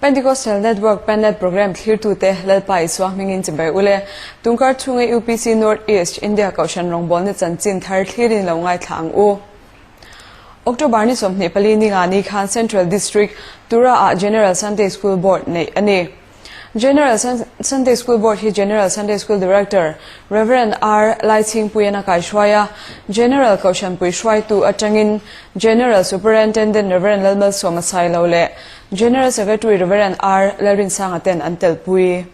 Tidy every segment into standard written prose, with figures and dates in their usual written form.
Pentecostal Network Pennet Programme thlirtute Lalpa Isua hmingin chibai ule. Tungkar chhunga UPC North East India Kohhran rawngbawlna chanchin thar thlirin lo ngaithla ang u. October ni 24 ni nga ni khan Central District, Tura ah General Sunday School Board neih a ni. General Sunday School Board hi General Sunday School Director, Rev. R. Laichhingpuian a kaihruai a, General Kohhranpui hruaitu atangin General Superintendent Rev. Lalmalsawma Sailo leh General Secretary Rev. R. Lalrinsanga ten an telpui.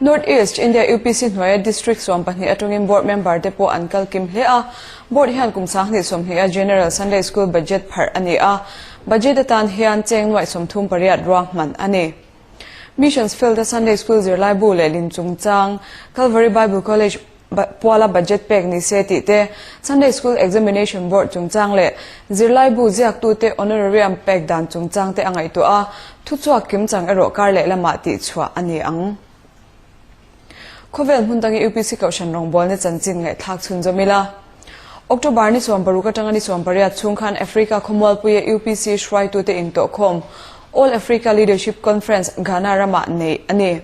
North East India UPC hnuaia District 12 atangin Board member te pawh an kal kim hle a, Board hian kum 2020 a General Sunday School Budget pharh a ni a, Budget atan hian cheng nuaih 38 ruahman a ni. Missions Field-a Sunday School zirlaibu leh lin chungchang, Calvary Bible College puala budget pek ni se tih te, Sunday School Examination Board chungchang leh zirlaibu ziaktute honorarium pek dan chungchang te a ngaihtuah a, thuchhuak kimchang erawh kar leh lamah tihchhuah a ni ang. Khawvel hmun danga UPC Kohhran rawngbawlna chanchin ngaihthlak chhunzawm ila. October ni 60 atanga ni 18 chhung khan Africa khawmualpuia UPC hruaitute intawhkhawm All Africa Leadership Conference Ghana ramah neih a ni.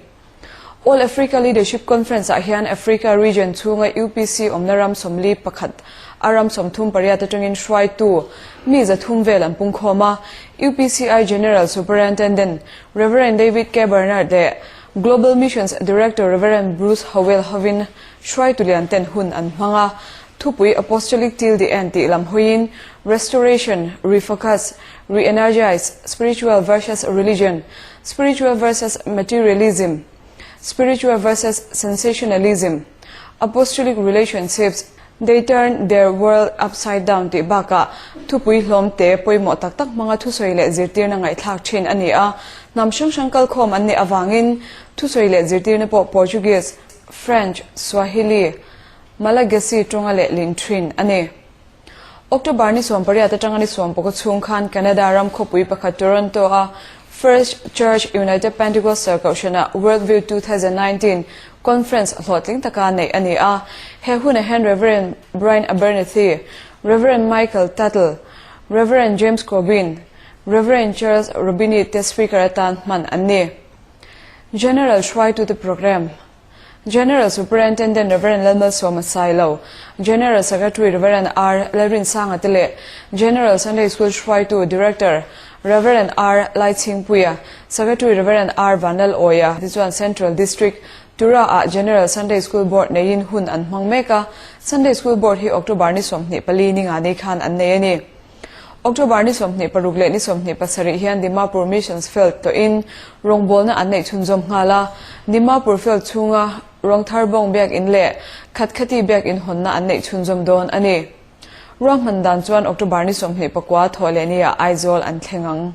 All Africa Leadership Conference ah hian Africa region chhunga UPC awmna ram 41 a ram 38 atangin hruaitu mi 300 vel an pungkhawm a. UPCI General Superintendent Rev. David K. Bernard leh Global Missions Director Rev. Bruce Howell hovin hruaitu lian ten hun an hmang a, thupui Apostolic Till the End tih lam hawiin Restoration, Refocus, Re-energize, Spiritual versus Religion, Spiritual versus Materialism, Spiritual versus Sensationalism, Apostolic Relationships, They Turn Their World Upside Down tih bakah thupui hlawm te pawimawh tak tak hmanga thusawi leh zirtirna ngaihthlak thin a ni a. Hnam hrang hrang kalkhawm an nih avangin thusawi leh zirtirna pawh Portuguese, French, Swahili, Malagasy tawnga lehlin thin a ni. October ni 18 atanga ni 19 chhung khan Canada ram khawpui pakhat Toronto-a First Church United Pentecostal Kohhranah World View 2019 Conference hlawhtling taka neih a ni a. He hunah hian Rev. Brian Abernethy, Rev. Michael Tuttle, Rev. James Corbin, Rev. Charles Robini te speaker atan hman an ni. General hruaitute Programme General Superintendent Rev. Lalmalsawma Sailo, General Secretary Rev. R. Lalrinsanga te leh General Sunday School hruaitu Director Rev. R. Laichhingpuia, Secretary Rev. R. Vanlalawia te chuan Central District, Tura-ah General Sunday School Board neiin hun an hmang mek a, Sunday School Board hi October ni 24 ni nga ni khan an nei a ni. October ni 26 leh ni 27 hian Dimapur Missions Field tawhin rawngbawlna an neih chhunzawm nghal a, Dimapur Field chhunga Rawngtharbawng biakinn leh Khatkhati biakinn hawnna an neih chhunzawm dawn a ni. Ruahman dan chuan October ni 29 thawh leh niah Aizawl an thleng ang.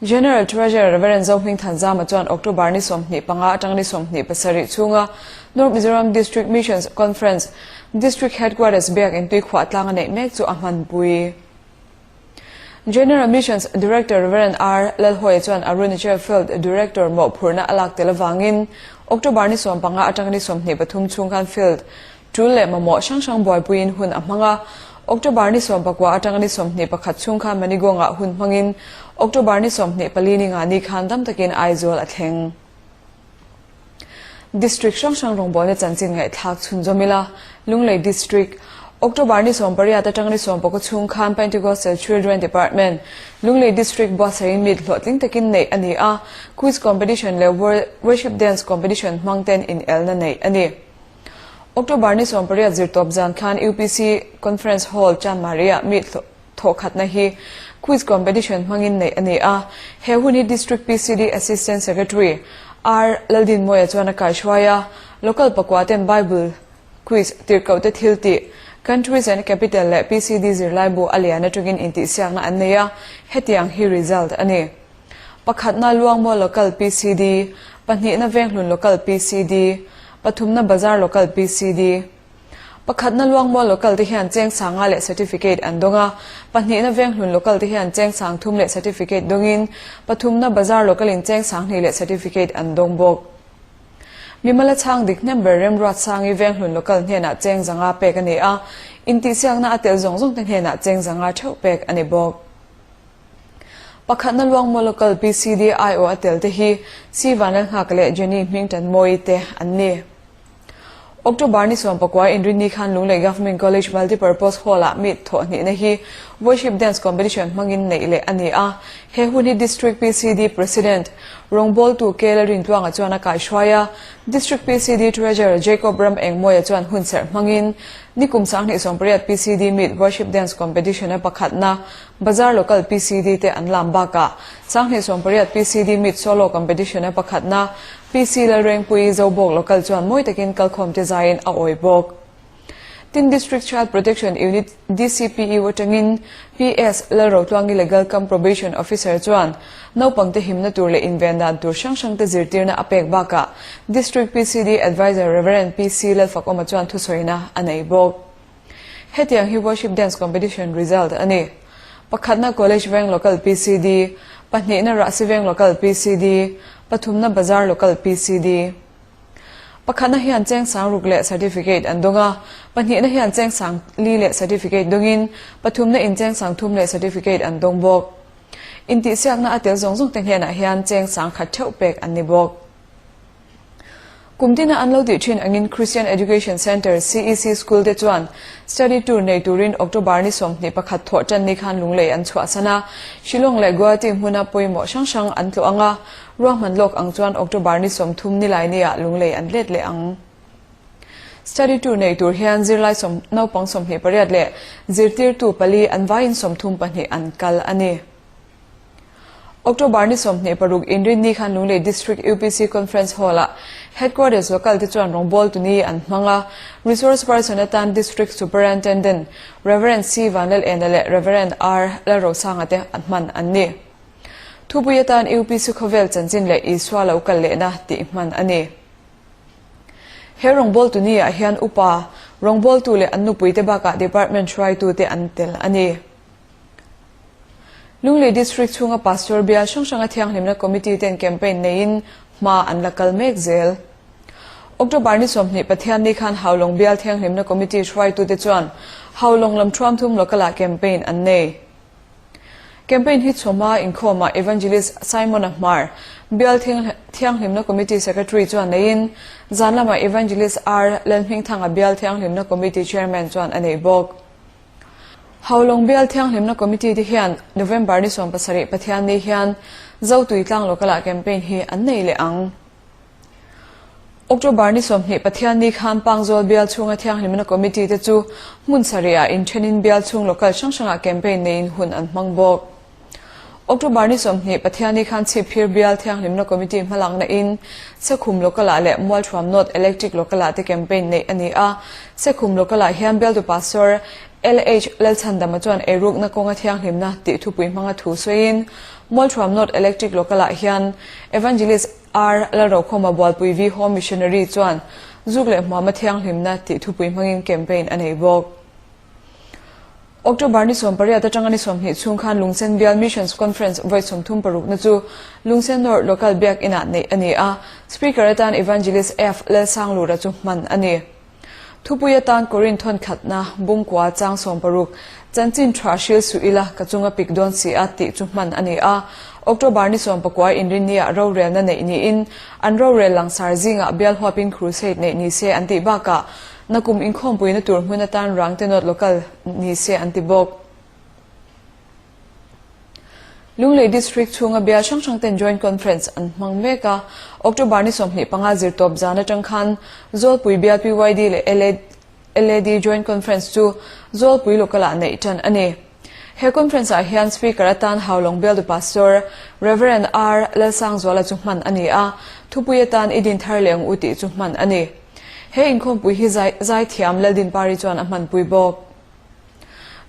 General Treasurer Rev. Zohming Thanzama chuan October ni 25 atang ni 27 chhunga North Mizoram District Missions Conference District Headquarters biakinn tuikhuah tlang a neih mek chu a hmanpui. General Missions Director Rev. R. Lalhawia chuan Arunachal Field Director mawhphurhna a lak tel avangin October ni 15 atang ni 23 chhung khan Field Tul leh mamawh hrang hrang buaipuiin hun a hmang a, October ni 19 atanga ni 21 chhung khan Manigawngah hun hmangin October ni 24 ni nga ni khan dam takin Aizawl a thleng. District hrang hrang rawngbawlna chanchin ngaihthlak chhunzawm ila, Lunglei District, October ni 18 atanga ni 19 chhung khan Pentecostal Children Department, Lunglei District buatsaihin meet hlawhtling takin neih a ni a, Quiz Competition leh Worship Dance Competition hmang ten inelna neih a ni. October ni 18 zirtawp zan khan UPC Conference Hall, Chanmari-ah mi thawhkhatna hi Quiz Competition hmangin neih a ni a. He hun hi District PCD Assistant Secretary R. Laldinmawia chuan a kaihruai a. Local pakua ten Bible Quiz, tirhkohte thil tih, Countries and Capital leh PCD zirlaibu a lian atangin intihsiakna an nei a, hetiang hi result a ni. Pakhatna Luangmaw Local PCD, pahnihna Venghlun Local PCD, pathumna Bazar Local PCD. Pakhatna Luangmaw Local te hian cheng sanga leh certificate an dawng a, pahnihna Venghlun Local te hian cheng sang thum leh certificate dawngin, pathumna Bazar Local in cheng sanghnih leh certificate an dawng bawk. Mimala chhang dik hnem ber Remruatsangi Venghlun Local hnenah cheng zanga pek a ni a, intihsiakna a tel zawng zawng te hnenah cheng zanga theuh pek a ni bawk. Pakhatna Luangmual Local PCD aiawh a tel te hi C Vanlalnghaka leh Jenny Hmingtanmawii te an ni. October ni 19 inrinni khan Lunglei Government College Multipurpose Hall-ah meet thawh hnihna hi Worship Dance Competition hmangin neih leh a ni a. He hun hi District PCD President rawngbawltu K Lalrintluanga chuan a kaihruai a. District PCD Treasurer Jacob Ram Engmawia chuan hunserh hmangin nikum 2018 PCD Meet Worship Dance Competition-a pakhatna Bazar Local PCD te an lam bakah 2018 PCD Meet Solo Competition-a pakhatna PC Lalrengpuii Zobawk Local chuan mawi takin kalkhawmte zaiin a awi bawk. Tin District Child Protection Unit, DCPU, atangin PS Lalrotluangi Legal cum Probation Officer chuan naupangte himna tur leh inven dan tur hrang hrangte zirtirna a pek bakah District PCD Adviser Rev PC Lalfakawma chuan thusawina a nei bawk. Hetiang hi Worship Dance Competition result a ni. Pakhatna College Veng Local PCD, pahnihna Rahsi Veng Local PCD, pathumna Bazar Local PCD. Pakhatna hian cheng sang ruk leh certificate an dawng a, pahnihna hian cheng sang li leh certificate dawngin, pathumna in cheng sang thum leh certificate an dawng bawk. Intihsiakna a tel zawng zawng te hnenah hian cheng sang khat theuh pek an ni bawk. Kum tina an lo tih thin angin Christian Education Centre, CEC, School te chuan study tour nei turin October ni 21 thawh tan ni khan Lunglei an chhuahsan a, Shillong leh Guwahati hmuna pawimawh hrang hrang an tlawh ang a, ruahman lawk ang chuan October ni 30 nilai niah Lunglei an let leh ang. Study tour nei tur hian zirlai sawm naupang 28 leh zirtirtu pali an vaiin 32 an kal a ni. October ni 26 Inrinni khan Lunglei District UPC Conference Hall-ah Headquarters Local te chuan rawngbawltu ni an hmang a, Resource Person atan District Superintendent Rev. C Vanlalena leh Rev. R Lalrosanga te an hman an ni. Thupui atan UPC khawvel chanchin leh Isua lo kal lehna tih hman a ni. He rawngbawltu ni-ah hian upa, rawngbawltu leh an nupuite bakah Department hruaitute an tel a ni. Lunglei District chhunga Pastor bial hrang hranga thianghlimna Committee ten campaign neiin hma an la kal mek zel. October ni 20 Pathianni khan Haulawng bial thianghlimna Committee hruaitute chuan Haulawng lam thuamthum local-ah campaign an nei. Campaign hi chhawma inkhawmah Evangelist Simon-a Hmar, bial thianghlimna Committee Secretary chuan neiin zan lamah Evangelist R Lalhmingthanga bial thianghlimna Committee Chairman chuan a nei bawk. Haulawng Bial Thianghlimna Committee te hian November ni 17 Pathianni hian Zotui tlang local-ah campaign hi an nei leh ang. October ni 20 Pathianni khan Pangzawl Bial chhunga Thianghlimna Committee te chu hmun sarihah inthenin bial chhung local hrang hrangah campaign neiin hun an hmang bawk. October ni 20 Pathianni khan Chhipphir Bial Thianghlimna Committee hmalakna in Sekhum Local-ah leh Mualthuam North Electric Local-ah te campaign neih a ni a. Sekhum Local-ah hian bialtu Pastor LH Lalchhandama chuan eirukna kawnga thianghlimna tih thupui hmanga thu sawiin Mualthuam North Electric Local-ah hian Evangelist R Lalrokhawma Bualpui V Home Missionary chuan zuk leh hmuama thianghlimna tih thupui hmangin campaign a nei bawk. October ni 18 atanga ni 20 chhung khan Lungsen Bial Missions Conference vawi 36 na chu Lungsen North Local Biak Inah neih a ni a, Speaker atan Evangelist F Lalsanglura chu hman a ni. Thupui atan Korin thawnkhatna Bungkua chang 16 chanchin tha hril suh ila ka chunga pik dawn si a tih chu hman a ni a. October ni 19 inrinniah rorelna neih niin an rorel langsar zingah bial huapin crusade neih ni se an tih bakah Nakum inkhawmpuina tur hmun atan Rangte North Local ni se an ti bawk. Lunglei District chhunga bial hrang hrang ten Joint Conference an hmang mek a, October ni 25 zirtawp zan atang khan Zawlpui bial PYD leh LAD Joint Conference chu Zawlpui Local-ah neih tan a ni. He conference-ah hian Speaker atan Haulawng bialtu Pastor Rev. R Lalsangzuala chu hman a ni a, thupui atan i din thar leh ang u tih chu hman a ni. He inkhawmpui hi zaithiam Laldinpari chuan a hmanpui bawk.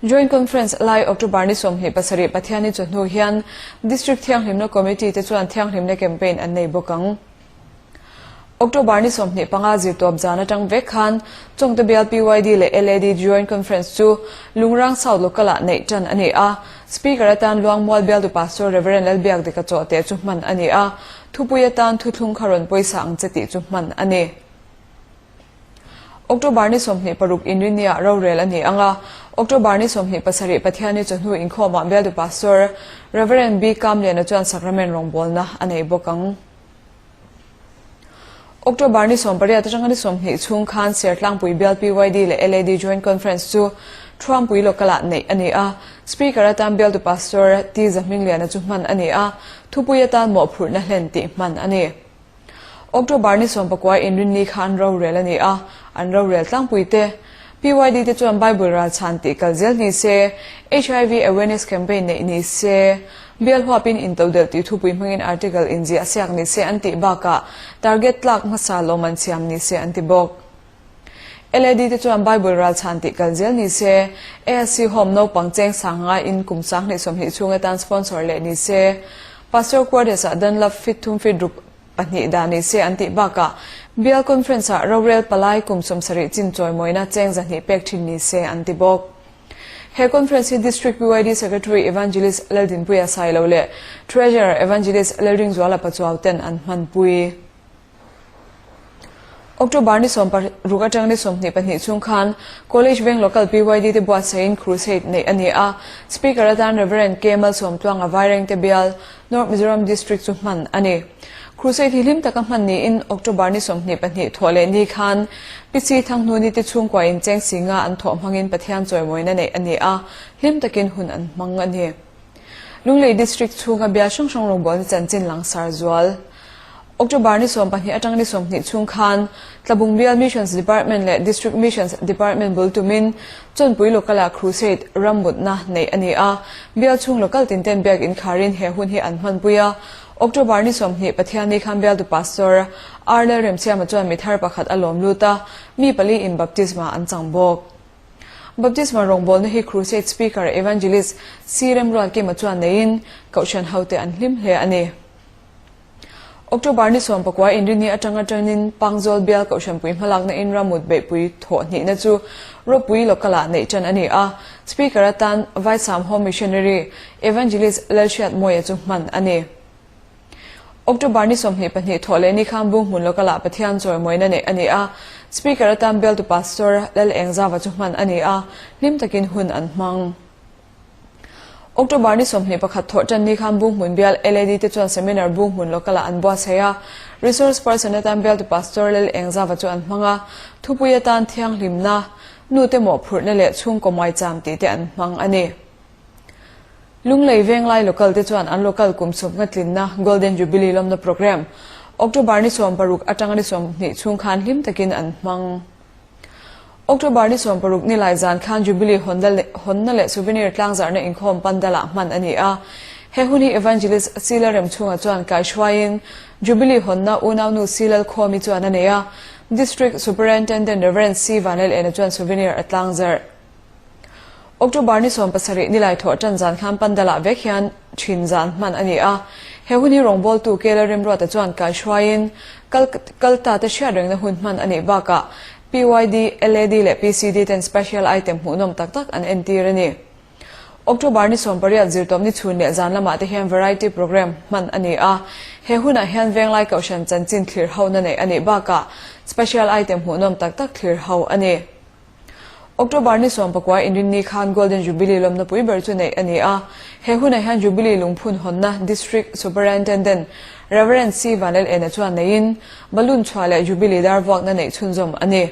Joint Conference lai October ni 27 Pathianni chawhnu hian District Thianghlimna Committee te chuan thianghlimna campaign an nei bawk ang. October ni 25 zirtawp zan atang vek khan Chawngte bial PYD leh LAD Joint Conference chu Lungrang South Local-ah neih tan a ni a. Speaker atan Luangmual bialtu Pastor Rev. Lalbiakdika Chawhte chu hman a ni a. Thupui atan thuthlung kha rawn pawisa ang che tih chu hman a ni. October ni 26 inrinniah rorel a ni ang a. October ni 27 Pathianni chawhnu inkhawmah Bialtu Pastor Rev. B. Kamliana chuan Sacrament rawngbawlna a nei bawk ang. October ni 18 atanga ni 20 chhung khan Sertlangpui Bial PYD leh LAD Joint Conference chu Thuampui Local-ah neih a ni a. Speaker atan Bialtu Pastor T. Zahmingliana chu hman a ni a, thupui atan mawhphurhna hlen tih hman a ni. October ni 19 inrinni khan rorel a ni a, an rorel tlangpui te. PYD te chuan Bible ral chhan tih kal zel ni se, HIV awareness campaign neih ni se, bial huapin intodelh tih thupui hmangin article inziah siak ni se an tih bakah target tlak hmasa lawmman siam ni se an ti bawk. LAD te chuan Bible ral chhan tih kal zel ni se, ASC Home naupang cheng sang ngaiin kum 2020 chhung atan sponsor leh ni se, Pastor Quarters ah Dunlap fit thum fit ruk pahnih dah ni se an tih bakah Bial Conference ah rorel palai kum 70 chin chawimawina cheng 200 pek thin ni se an ti bawk. He Conference hi District PYD Secretary Evangelist Laldinpuia Sailo leh Treasurer Evangelist Lalringzuala Pachuau ten an hmanpui. October ni 16 atang ni 22 chhung khan College Veng Local PYD te buatsaihin Crusade neih a ni a, Speaker atan Rev. K Malsawmtluanga Vairengte Bial, North Mizoram District chu hman a ni. Crusade hi hlim taka hman niin October ni 22 thawh leh ni khan Pichi Thanghnuni te chhungkua in cheng singa an thawh hmangin Pathian chawimawina neih a ni a, hlim takin hun an hmang a ni. Lunglei District chhunga bial hrang hrang rawngbawlna chanchin langsar zual. October ni 12 atang ni 20 chhung khan Tlabung Bial Missions Department leh District Missions Department bul tumin Chawnpui Local-ah Crusade rammutna neih a ni a. Bial chhung local tin ten biak inkharin he hun hi an hmanpui a. October ni 20 Pathianni khan bialtu Pastor R Lalremsiama chuan mi thar pakhat a lawm lut a, mi pali in baptisma an chang bawk. Baptisma rawngbawlna hi Crusade Speaker Evangelist C Remruatkima chuan neiin Kohhran hote an hlim hle a ni. October ni 19 inrini atanga tanin Pangzawl Bial Kohhranpui hmalakna in ramut beihpui thawh hnihna chu ropui local-ah neih tan a ni a. Speaker atan Vaisam Home Missionary Evangelist Lalhriatmawia chu hman a ni. October ni 22 thawh leh ni khan Bunghmun local-ah Pathian chawimawina neih a ni a. Speaker atan Bialtu Pastor Lalengzava chu hman a ni a, hlim takin hun an hmang. October ni 21 thawh tan ni khan Bunghmun Bial LAD te chuan seminar Bunghmun Local-ah an buatsaih a. Resource person atan Bialtu Pastor Lal Engzava chu an hmang a. Thupui atan thianghlimna, nu te mawhphurhna leh chhungkaw maicham tih te an hmang a ni. Lunglei Venglai Local te chuan an local kum sawmnga tlinna Golden Jubilee lawmna programme October ni 16 atanga ni 20 chhung khan hlim takin an hmang. October ni 16 ni lai zan khan Jubilee hawnna leh souvenir tlangzarhna inkhawm pandalah hman a ni a. He hun hi Evangelist Sila Remchhunga chuan kaihruaiin Jubilee hawnna unaunu Silal Khawmi chuan a nei a. District Superintendent Rev. C Vanlalena chuan souvenir a tlangzarh. October ni 17 ni lai thawh tan zan khan pandalah vek hian thin zan hman a ni a. He hun hi rawngbawltu Kela Remruata chuan kaihruaiin kal kal ta te hriat rengna hun hman a nih bakah PYD, LAD leh PCD ten special item hmuhnawm tak tak an entir a ni. October ni 18 zirtawp ni chhun leh zan lamah te hian variety programme hman a ni a. He hunah hian Venglai Kohhran chanchin thlir hona neih a nih bakah special item hmuhnawm tak tak thlir ho a ni. October ni 19 inrinni khan Golden Jubilee lawmna pui ber chu neih a ni a. He hunah hian Jubilee lungphun hawnna District Superintendent Rev. C Vanlalena chuan neiin balloon chhuah leh Jubilee dar vuakna neih chhunzawm a ni.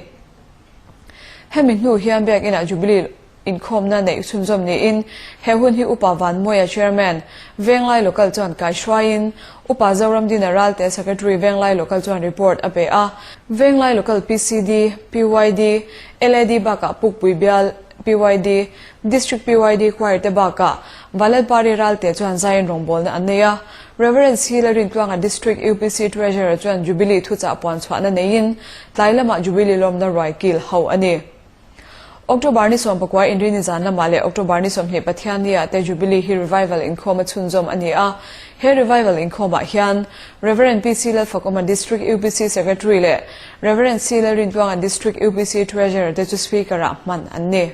Hemi hnu hian biakinah Jubilee inkhawmna neih chhunzawm niin he hun hi Upa Vanmawia Chairman, Venglai Local chuan kaihruaiin Upa Zoramdina Ralte Secretary Venglai Local chuan report a pe a. Venglai Local PCD, PYD, LAD bakah Pukpui Bial PYD, District PYD Choir te bakah Valalpari Ralte chuan zaiin rawngbawlna an nei a. Rev. C Lalrintluanga District UPC Treasurer chuan Jubilee thuchah puan chhuahna neiin tlai lamah Jubilee lawmna ruai kil ho a ni. October ni 19 inrini zan lamah leh October ni 20 Pathianni-ah te Jubilee hi Revival inkhawm a chhunzawm a ni a. He Revival inkhawmah hian Rev. PC Lalfakawma District UPC Secretary leh Rev. C Lalrintluanga District UPC Treasurer te chu Speaker-ah hman an ni.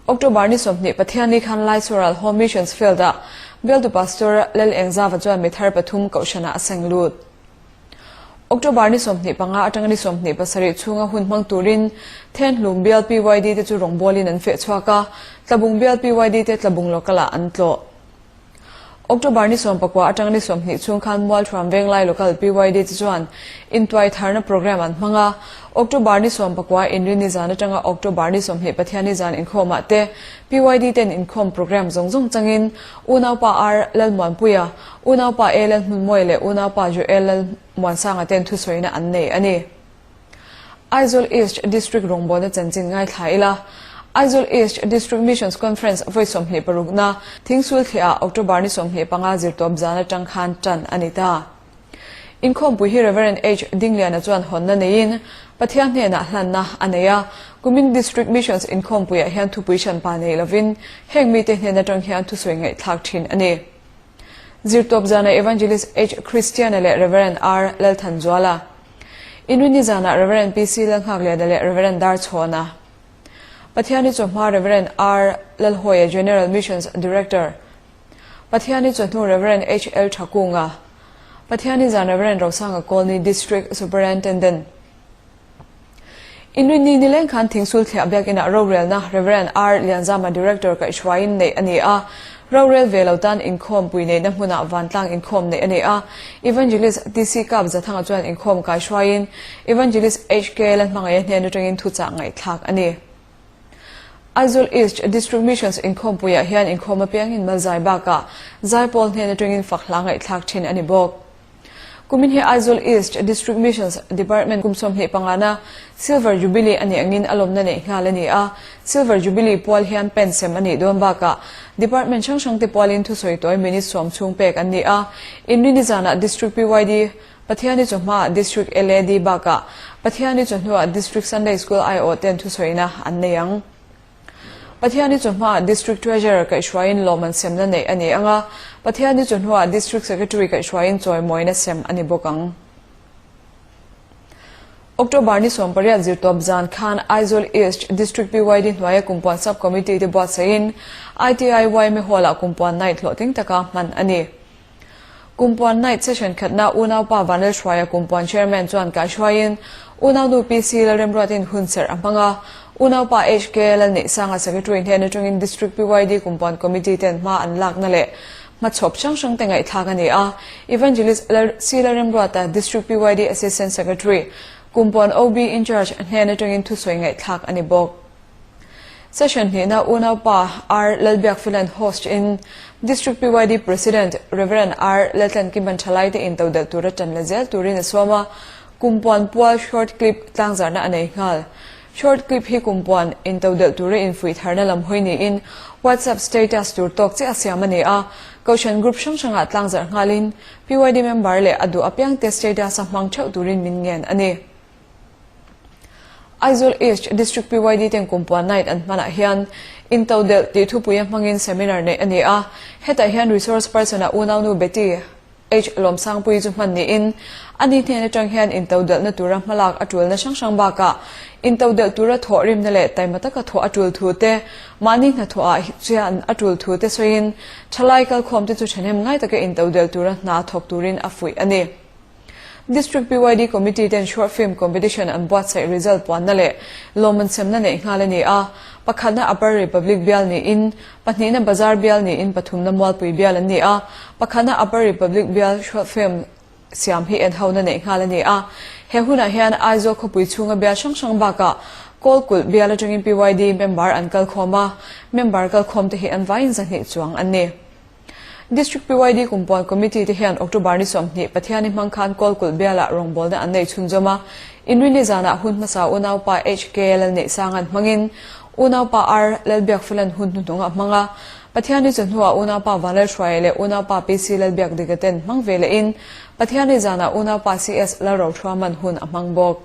October ni 20 Pathianni khan Laichhuaral Home Missions Field-ah Bialtu Pastor Lal Engzava chuan mi thar pathum kohhranah a seng lut. October ni 25 atanga ni 27 chhunga hun hmang turin Thenhlum bial PYD te chu rawngbawlin an feh chhuak a, Tlabung bial PYD te Tlabung Local ah an tlawh. October ni 19 atanga ni 20 chhung khan Mualthuam Venglai Local PYD te chuan intuai tharna programme an hmang a, October ni 19 Inrinni zan atanga October ni 20 Pathianni zan inkhawmah te PYD ten inkhawm programme zawng zawng changin Unaupa R Lalmuanpuia, Unaupa A Lalhmunmawia leh Unaupa Joel Lalmuansanga ten thusawina an nei a ni. Aizawl East District rawngbawlna chanchin ngaithla ila, Aizawl East District Missions Conference vawi 26 na Thingsul thliah October ni 25 zirtawp zan atang khan tan a ni ta. Inkhawmpui hi Rev. H. Dingliana chuan hawnna neiin Pathian hnenah hlanna a nei a, kumin District Missions inkhawmpuiah hian thupui hranpa nei lovin heng mite hnen atang hian thusawi ngaihthlak thin a ni. Zirtawp zana Evangelist H. Christiana leh Rev. R. Lalthanzuala. Inrinni zanah Rev. PC Lalnghakliana leh Rev. Darchhawna. Pathiani chawhma Rev. R. Lalhawia General Missions Director. Pathiani chawhnu Rev. HL Thakunga. Pathiani zan Rev. Rosanga Kawlni District Superintendent. Inrinni nileng khan Thingsul thliah biakinah rorelna Rev. R. Lianzama Director kaihhruaiin neih a ni a. Rorel ve lo tan inkhawm pui neihna hmunah vantlang inkhawm neih a ni a. Evangelist TC Kap Zathanga chuan inkhawm kaihhruaiin Evangelist HK Lalhmangaia hnen atangin thuchah ngaihthlak a ni. Aizawl East District Missions inkhawmpuiah hian inkhawm apiangin malzai bakah zaipawl hnen atangin fak hla ngaihthlak thin a ni bawk. Kumin hi Aizawl East District Missions Department kum 25 na Silver Jubilee a nih angin a lawmna neih nghal a ni a. Silver Jubilee pual hian pen sem a nih dawn bakah Department hrang hrangte pualin thusawi tawi minute sawm chhung pek an ni a. Inrini zanah District PYD Pathiani chawhmaah District LAD bakah Pathiani chawhnuah District Sunday School aiawh ten thusawina an nei ang. Pathiani chawhmaah District Treasurer kaihhruaiin lawmman semna neih a ni ang a, Pathiani chawhnuah District Secretary kaihhruaiin chawimawina sem a ni bawk ang. October ni 18 zirtawp zan khan Aizawl East District PYD hnuaia Kumpuan Sub Committee te buatsaihin ITI yma Hall-ah Kumpuan Night hlawhtling taka hman a ni. Kumpuan Night session khatna unaupa Vanlalhruaia Kumpuan Chairman chuan kaihhruaiin unaunu PC Lalremruatin hunserh a hmang a, unaupa HK Lalneihsanga Secretary hnen atangin District PYD Kumpuan Committee ten hma an lakna leh hmachhawp hrang hrang te ngaihthlak a ni a. Evangelist C Lalremruata District PYD Assistant Secretary, Kumpuan OB Incharge hnen atangin thusawi ngaihthlak a ni bawk. Session hnihna unaupa R Lalbiakfilan host in District PYD President Rev R Laltlankiman thalaite intodelh tura tan la zel turin a sawm a, Kumpuan pual short clip tlangzarna a nei nghal. Short clip hi Kumpuan intodelh tura infuih tharna lam hawi niin WhatsApp status tur tawk chiah a siam a ni a, Kohhran group hrang hrangah tlangzarh nghalin PYD member leh a duh apiangte status a hmang theuh turin min ngen a ni. Aizawl East District PYD ten Kumpuan Night an hmanah hian Intodelh tih thupuia hmangin seminar neih a ni a, hetah hian resource person-ah unaunu Betty H Lawmsangpuii chu hman niin ani hnen atang hian intodelhna tura hmalak a tulna hrang hrang bakah intodelh tura thawh rimna leh taima taka thawh a tul thu te, mahni hnathawhah chian a tul thu te sawiin thalai kalkhawmte chu thahnem ngai taka intodelh tura hna thawk turin a fuih a ni. District PYD Committee ten Short Film Competition an buatsaih result puanna leh lawmman semna neih nghal a ni a, pakhatna Upper Republic bial niin, pahnihna Bazar bial niin pathumna Mualpui bial an ni a, pakhatna Upper Republic bial Short Film siam hi enhona neih nghal a ni a. He hunah hian Aizawl khawpui chhunga bial hrang hrang bakah Kawlkulh bial atangin PYD member an kalkhawm a, member kalkhawmte hi an vaiin zahnih chuang an ni. District PYD Kumpuan Committee te hian October ni 20 Pathiani hmang khan Kawlkulh bialah rawngbawlna an nei chhunzawm a, Inrinni zanah hun hmasa unaupa HK Lalneihsanga'n hmangin unaupa R Lalbiakfila'n hun hnuhnung a hmang a, Pathiani chawhnuah unaupa Vanlalhruaia leh unaupa PC Lalbiakdika ten hmang ve lehin Pathiani zanah unaupa CS Lalrothruama'n hun a hmang bawk.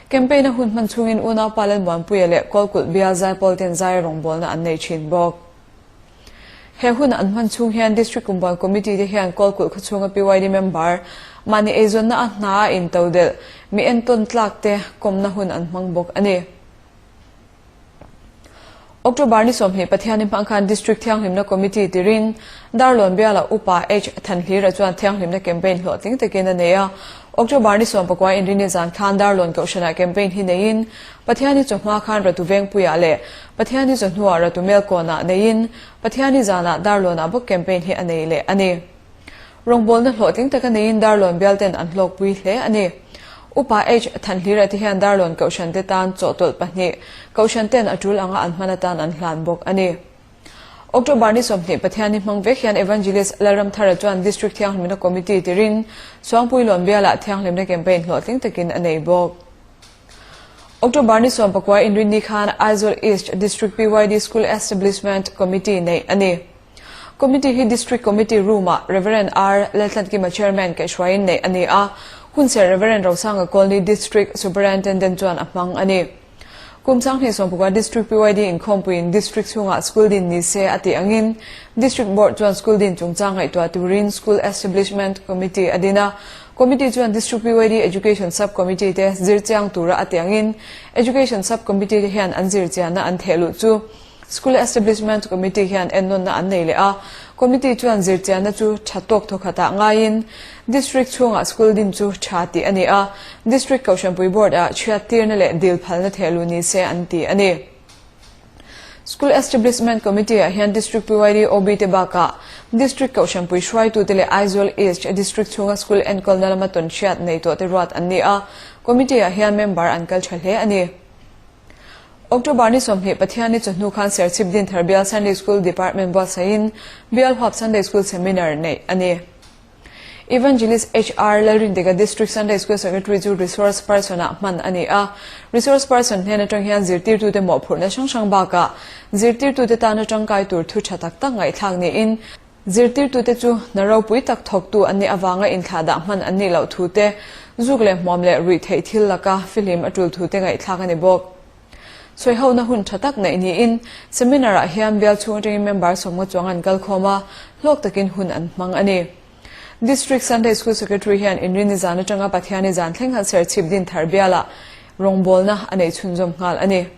Campaign a hun hman chhungin unaupa Lalmuanpuia leh Kawlkulh bial zaipawl ten zai rawngbawlna an nei thin bawk. He hun an hman chhung hian District Kumpuan Committee te hian Kawlkulh khawchhunga PYD member mahni eizawnna a hna a intodelh mi entawn tlak te kawmna hun an hmang bawk a ni. October ni 20 Pathiani hmang khan District Thianghlimna Committee tirin Darlawn biala Upa H Thanhlira chuan Thianghlimna campaign hlawhtling takin a nei a. October ni sawmpakua Inrini zan khan Darlawn Kohhranah campaign hi neiin Pathiani chawhma khan Ratu Vengpuiah leh Pathiani chawhnuah Ratu Melkawnah neiin Pathiani zanah Darlawnah bawk campaign hi a nei leh a ni. Rawngbawlna hlawhtling taka neiin Darlawn bialten an hlawkpui hle a ni. Upa H. Thanhlira te hian Darlawn Kohhran te tan chawhtawlh pahnih Kohhran ten a tul anga an hman atan an hlan bawk a ni. October ni 20 Pathianni hmang vek hian Evangelist Lalramthara chuan District Thianghlimna Committee tirin Suangpuilawn bialah Thianghlimna Campaign hlawhtling takin a nei bawk. October ni 19 Inrinni khan Aizawl East District PYD School Establishment Committee neih a ni. Committee hi District Committee Room-ah Rev. R. Laltlankima Chairman kaihhruaiin neih a ni a, hunserh Rev. Rosanga Colney District Superintendent chuan a hmang a ni. Kum 2019 District PYD inkhawmpuiin District chhungah School din ni se a tih angin District Board chuan School din chungchang ngaihtuah turin School Establishment Committee a din a. Committee chuan District PYD Education Sub Committee te zir chiang tura a tih angin Education Sub Committee te hian an zir chianna an theh luh chu School Establishment Committee hian ennawnna an nei leh a, Committee chuan zirchianna chu tha tawk thawkhatah ngaiin District chhungah school din chu tha tih a ni a, District Kohhranpui Board-ah chhiattirna leh dil phalna thehluh ni se an ti a ni. School Establishment Committee-ah hian District PYD OB te bakah District Kohhranpui hruaitute leh Aizawl East District chhunga school enkawlna lama tawnhriat nei tawhte ruat an ni a, Committee-ah hian member an kal tha hle a ni. October ni 20 Pathianni chawhnu khan Serchhip Dinthar Bial Sunday School Department buatsaihin Bial Huap Sunday School Seminar neih a ni. Evangelist HR Lalrindika District Sunday School Secretary chu Resource Person-ah hman a ni a. Resource Person hnen atang hian zirtirtute mawhphurhna hrang hrang bakah zirtirtute tana tangkai tur thu tha tak tak ngaihthlak niin Zirtirtute chu hna ropui tak thawktu an nih avanga inthlahdah hman an nih loh thu te, zuk leh hmuam leh ruih theih thil laka fihlim a tul thu te ngaihthlak a ni bawk. Sawihona hun tha tak neih niin, seminar-ah hian bial chhung atangin member sawmnga chuang an kalkhawm a, hlawk takin hun an hmang a ni. District Sunday School Secretary hian Inrinni zan atanga Pathianni zan thleng khan Serchhip Dinthar bialah rawngbawlna a nei chhunzawm nghal a ni.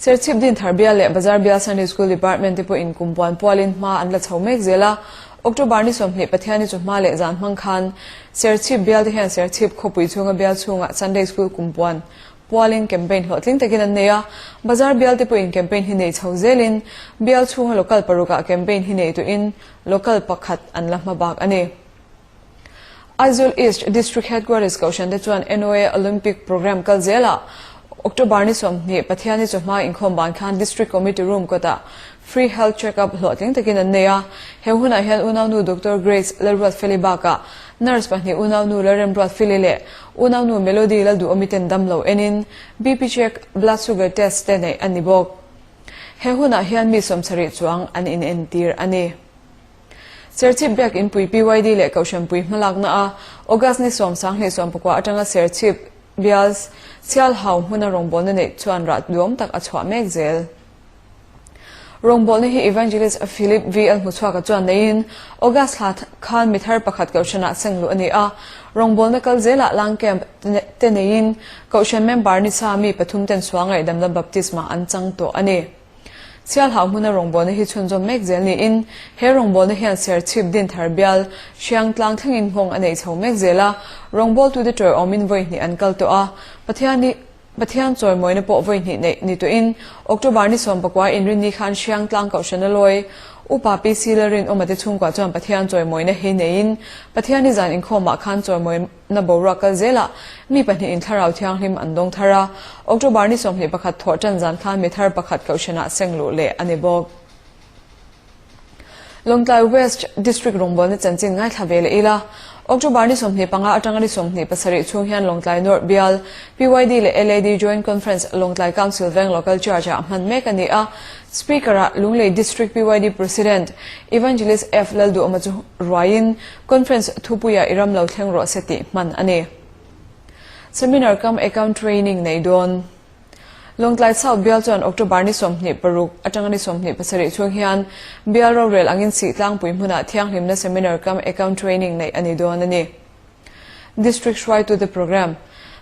Serchhip Dinthar Bial leh Bazar Bial Sunday School Department te pawhin kum puan pualin hma an la chho mek zel a. October ni 20 Pathianni chu hma leh zan hmang khan Serchhip Bial te hian Serchhip khawpui chhunga bial chhungah Sunday School kum puan pualin campaign hlawhtling takin an nei a. Bazar Bial te pawhin campaign hi nei chho zelin bial chhunga local parukah campaign hi nei tuin local pakhat an la hma bak a ni. Aizawl East District Headquarters Kohhran te chuan NOA Olympic Programme kal zelah October ni 20 Pathianni chawhma inkhawm ban khan District Committee Room kawtah Free Health Check-up hlawhtling takin an nei a. He hunah hian unaunu Doctor Grace Lalruatfeli bakah Nurse pahnih unaunu Lalremruatfeli leh unaunu Melody Lalduhawmi ten damlo enin BP check, Blood Sugar Test te neih an ni bawk. He hunah hian mi 70 chuang an inentir a ni. Serchhip Biakinpui PYD leh Kohhranpui hmalakna a August ni 10 19 atanga Serchhip bial Sialhau hmuna rawngbawlna neih chuan rah duam tak a chhuah mek zel. Rawngbawlna hi Evangelist Philip VL Hmuchhuaka chuan neiin August thla khan mi thar pakhat Kohhranah sengluh a ni a. Rawngbawlna kal zelah Lang Camp te neiin Kohhran member ni sa mi pathum ten sual ngaihdamna baptisma an chang tawh a ni. Sialhau hmuna rawngbawlna hi chhunzawm mek zel niin, he rawngbawlna hian Serchhip Dinthar bial Hriangtlang thlengin nghawng a nei chho mek zel a, rawngbawltute tawiawmin vawi hnih an kal tawh a, Pathiani Pathian chawimawina pawh vawi hnih neih ni tawhin October ni 19 inrinni khan Hriangtlang Kohhrana lawi Upa PC Lalrinawma te chhungkua chuan Pathian chawimawina hi neiin Pathiani zan inkhawmah khan chawimawi Na boruak kal zelah mi pahnihin thlarau thianghlim an dawng thar a, October ni 21 thawh tan zan khan mi thar pakhat kohhranah seng luh leh a ni bawk. Lawngtlai West District rawngbawlna chanchin ngaithla ve leh ila, October ni 25 atanga ni 27 chhung hian Lawngtlai North bial PYD leh LAD Joint Conference Lawngtlai Council Veng Local Church-ah hman mek a ni a, Speaker-ah Lunglei District PYD President Evangelist F Lalduhawma chu ruaiin Conference thupuia i ram lo thleng rawh se tih hman a ni. Seminar cum Account Training nei dawn. Lawngtlai South bial chuan October ni 26 atanga ni 27 chhung hian bial rorel angin sih tlangpui hmunah thianghlimna Seminar cum Account Training neih a ni dawn a ni. District hruaitute Programme.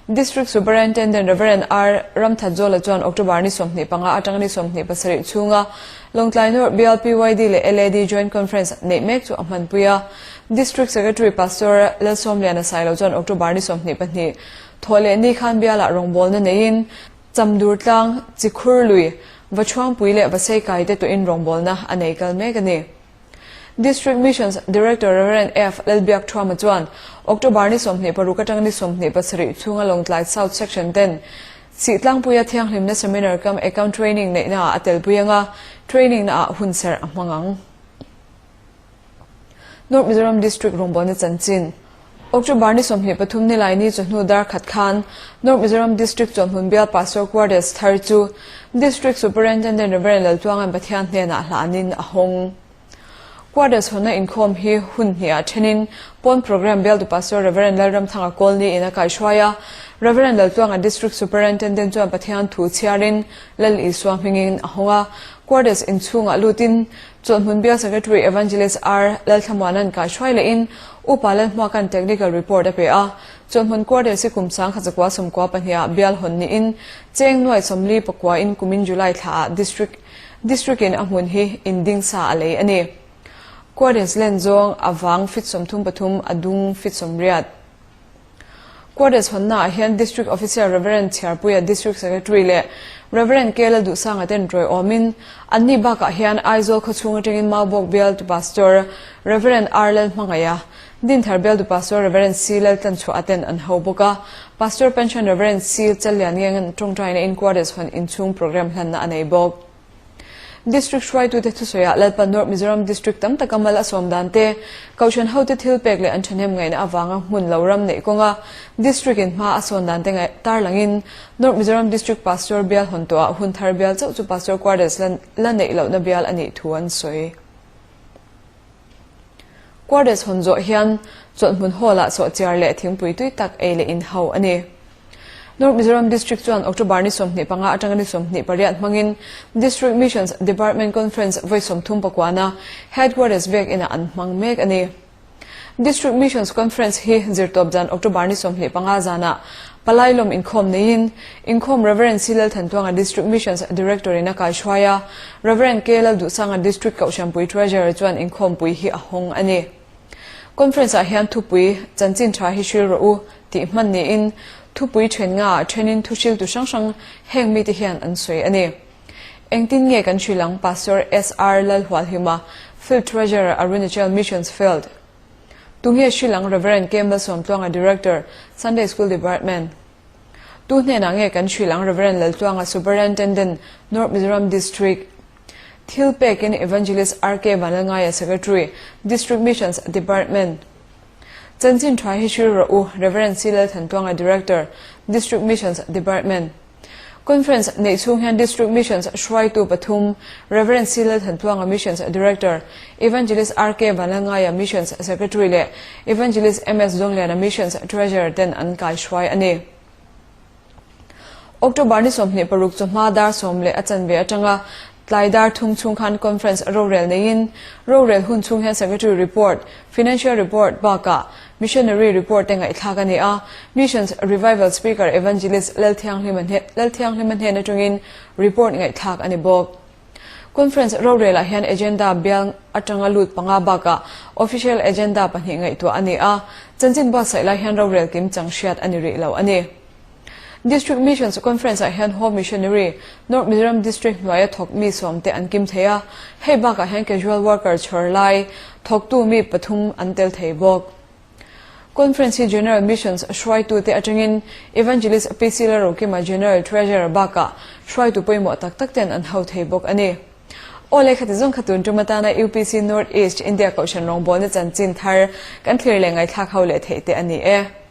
District Superintendent Rev. R. Ramthatzawla chuan October ni 25 atanga ni 27 chhunga Lawngtlai North Bial PYD leh LAD Joint Conference neih mek chu a hmanpui a. District Secretary Pastor Lalsawmliana Sailo chuan October ni 22 thawh leh ni khan bialah rawngbawlna neiin Chamdur tlang, Chikhur lui, Vachhuangpui leh Vaseikai te tuin rawngbawlna a nei kal mek a ni. District Missions Director Rev. F. Lalbiakthuama chuan October ni 26 atanga ni 27 chhunga Lawngtlai South Section ten Sihtlangpuia Thianghlimna Seminar cum Account Training neihna ah a telpui anga training na ah hunserh a hmang ang. North Mizoram District rawngbawlna chanchin October ni 23 Nilaini chawhnu dar khat khan North Mizoram District chawhmun bial Pastor Quarters thar chu District Superintendent Rev. Laltluanga'n Pathian hnenah hlanin a hawng. Quarters hawnna inkhawm hi hun hniah thenin pawn program bialtu Pastor Rev. Lalramthanga Kawlni in a kaihruai a, Rev. Laltluanga District Superintendent chuan Pathian thu chhiarin Lal Isua hmingin a hawng a, Quarters inchhungah lutin Chawlhmun Bial Secretary Evangelist R. Lalthlamuana'n kaihruai lehin Upa Lalhmuaka'n Technical Report a pe a. Chawlhmun Quarters hi kum 1994 ah bial hawn niin cheng nuai 44 in kumin July thlaah District District in a hmun hi in ding sa a lei a ni. Quarters len zawng a vang fit 33 a dung fit 80. Quarters hawnnaah hian District Officer Rev. Chhiarpuia District Secretary leh Rev. K. Lalduhsanga ten rawi awmin anni bakah hian Aizawl khawchhung atangin Maubawk Bialtu Pastor Rev. R. Lalhmangaiha, Dinthar Bialtu Pastor Rev. C. Laltlanchhuaha ten an ho bawk a, Pastor Pension Rev. C. Challiangenga'n tawngtaina in Quarters hawn inchhung programme hlanna a nei bawk. District hruaitute thusawiah Lalpa North Mizoram District tam taka mal a sawm dan te, Kohhran hote thil pek leh an thahnem ngaihna avanga hmun lo ram neih kawnga District in hma a sawn dan te ngaih tarlangin North Mizoram District Pastor bial hawn tawhah hun thar bial chauh chu Pastor Quarters la la neih lohna bial a nih thu an sawi. Quarters hawn zawh hian chawlhhmun hall-ah sawhchiar leh thingpui tui tak ei leh in ho a ni. North Mizoram District chuan October ni 25 atanga ni 28 hmangin District Missions Department Conference vawi 39 na Headquarters biak inah an hmang mek a ni. District Missions Conference hi zirtawp zan October ni 25 zanah Palai lawm inkhawm neiin inkhawm Rev. C. Lalthantuanga District Missions Director in a kaihruai a, Rev. K. Lalduhsanga District Kohhranpui Treasurer chuan inkhawmpui hi a hawng a ni. Conference ah hian thupui chanchin tha hi hril rawh u tih hman niin thupui then nga ah thenin thuhriltu hrang hrang heng mite hian an sawi a ni. Engtin nge kan hrilh ang Pastor SR Lalhualhima, Field Treasurer Arunachal Missions Field. Tunge hrilh ang Rev. K. Malsawmtluanga Director, Sunday School Department. Tu hnenah nge kan hrilh ang Rev. Laltluanga Superintendent, North Mizoram District. Thil pekin Evangelist RK Vanlalngaia Secretary, District Missions Department. Chanchin tha hi hril rawh u Rev. C. Lalthantuanga Director, District Missions Department. Conference neih chhung hian District Missions hruaitu pathum, Rev. C. Lalthantluanga Missions Director, Evangelist RK Vanlalngaia Missions Secretary leh Evangelist MS Zawngliana Missions Treasurer ten an kaihruai a ni. October ni 26 chawhma dar sawm leh a chanve atanga tlai dar thum chhung khan Conference rorel neiin rorel hun chhung hian Secretary Report, Financial Report bakah Missionary Report te ngaihthlak a ni a, Missions Revival Speaker Evangelist Lalthianghlima Lalthianghlima hnen atangin report ngaihthlak a ni bawk. Conference rorelah hian agenda bial atanga lut panga bakah official agenda pahnih ngaihtuah a ni a, chanchin buatsaih lai hian rorel kim chang hriat a ni rih lo a ni. District Missions Conference-ah hian Home Missionary, North Mizoram District hnuaia thawk mi sawmte an kim thei a, hei bakah hian casual worker chhawr lai thawktu mi pathum an tel thei bawk. Conference hi General Missions hruaitute atangin Evangelist PC Lalrokima General Treasurer bakah hruaitu pawimawh tak tak ten an ho thei bawk a ni. Aw le khati zawng kha tun tum atana UPC North East India Kohhran rawngbawlna chanchin thar kan thlir leh ngaihthlak ho leh theih te a ni e.